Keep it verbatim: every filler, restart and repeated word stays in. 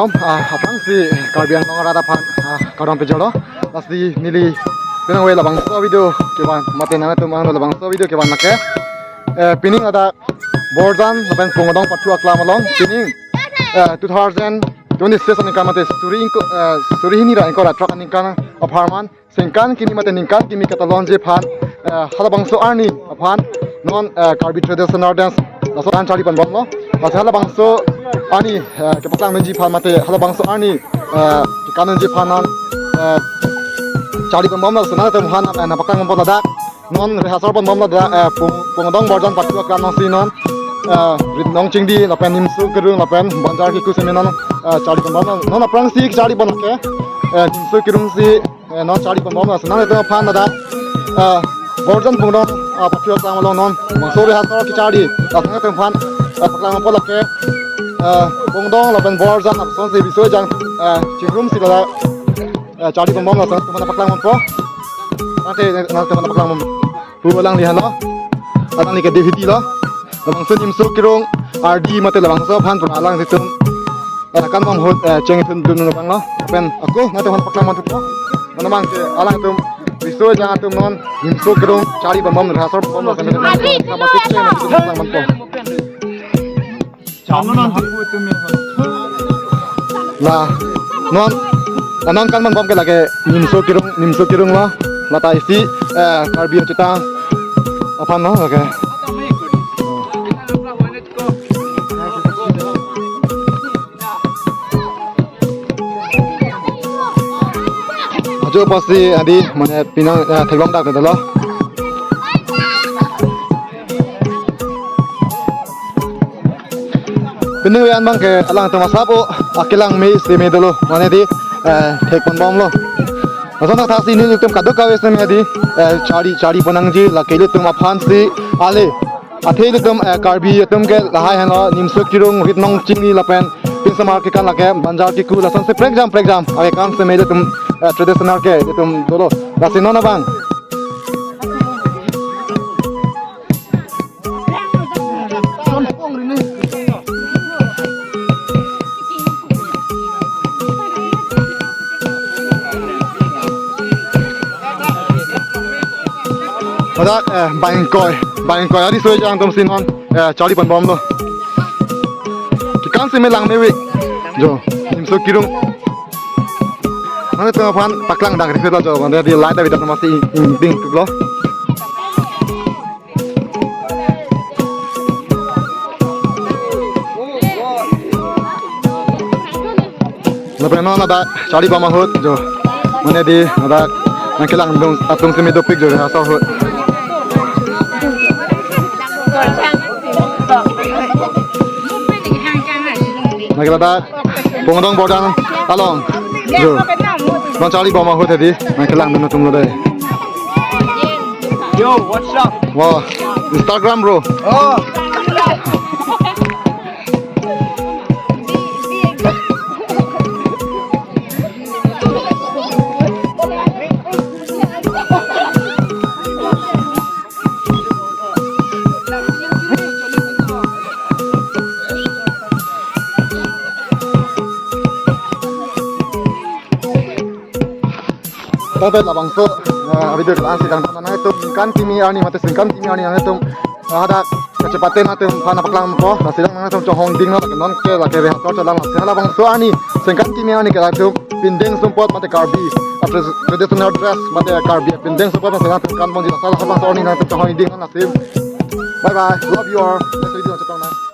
Om, ah, aphrangsi Karbi Anglong arat aphan, ah, kardom pajirlo. Lasi neli penang ave labangso video kevan mate nangtum ang labangso video kevan lake. Eh, pining ladak Borjan lapen Pungdong Pathu aklam along pining, eh, two thousand twenty-six aningkan mate suri ingko, eh, suri hini ra ingkoi ra throk aningkan apharman sengkan kimi mate ningkan kimi katalonji aphan, eh, halabangso arni aphan non, eh, Karbi traditional dance laso an charli ponbomlo. Lasi halabangso arni, eh, kepaklang nunji aphan mate halabangso arni, eh, kekan nunji aphan non, eh, charli ponbomlo. Laso nangtum aphan, eh, nangpaklang ponpo ladak. Non rehearsal ponbomlo ladak, eh, Pung-, Pungdong Borjan Pathu aklam alongsi non, eh, Rit Nong Chingdi lapen Nimso Kirung lapen Banjar Kiku seme non, eh, charli ponbomlo. Non aphrangsi charli pon ke, eh, Nimso Kirung si, eh, non charli ponbomlo. Laso nangtum aphan ladak, eh, Borjan Pungdong, eh, Pathu aklam along non labangso rehearsal kecharli. Laso nangtum aphan, eh, paklang ponpo lake, eh, Pungdong lapen Borjan lapuson si biso jang, eh, chingrumsi ladak, eh, charli ponbomlo. Laso nangtum aphan paklang ponpo. Nangte nangtum aphan paklang pon. Pu alangli henlo. Alangli ke deputy lo. Labangso Nimso Kirung R D mate labangso aphan pura alanglitum, eh, kanbom ahut, eh, chengthundun abang lo. Lapen ako nangtum aphan paklang ponpo. Mane abang ke alangtum biso jang atum non Nimso Kirung charli ponbom rehearsal ponbomlo. Lapen nangtum aphan paklang ponpo. La, non, la non kanbom ke lake Nimso Kirung, Nimso Kirung lo. Lata isi, eh, Karbi Achetang aphan lo lake. Ajo pasi adi mane pining, eh, theklong dak lo. Pining ave an abang ke alangtum asap o akelang me seme dolo, mane di, eh, thek ponbomlo. Lason thakthak si nelitum kadokave seme di, eh, charli, charli pon nangji lake ilitum aphan si ale. Athe ilitum, eh, Karbi atum ke lahai henlo, Nimso Kirung, Rit Nong Chingdi lapen pinsamar kekan lake Banjar Kiku, lasonsi prekjam prekjam ave kan seme ilitum, eh, traditional ke ilitum dolo. Lasi non abang. Ladak, eh, bang ingkoi, bang ingkoi ariso jang atum si non, eh, charli ponbomlo. Kekan seme lang me ave. Jo, Nimso Kirung. Nangtum aphan paklang dak ri lo jo, mane di light ave dak masi ing, ing, ing, lo. Lapen non ladak charli bom ahut jo. Mane di ladak nangkelangdun atum seme dopik jo rehearsal ahut. Lake ladak Pungdong Borjan along. Jo. Non charli bom ahut hedi. Nangkelangdun atum lo dei. Yo, what's up? Wah, Instagram, bro. Oh. Tangte labangso, eh, video kelang si kang nangtum sengkan kimi arni mate sengkan kimi arni nangtum, eh, hadak kachepate nangtum aphan paklang ponpo, lasi nangtum chonghong ding non, non ke lake rehearsal chelang, lasi labangso arni sengkan kimi arni ke latum pindeng sumpot mate Karbi, ah, tra-, traditional dress mate Karbi pindeng sumpot mate nangtum kan ponji, lasi labangso arni nangtum chonghong ding non lasi. Bye bye, love you all. Next video chetong nang.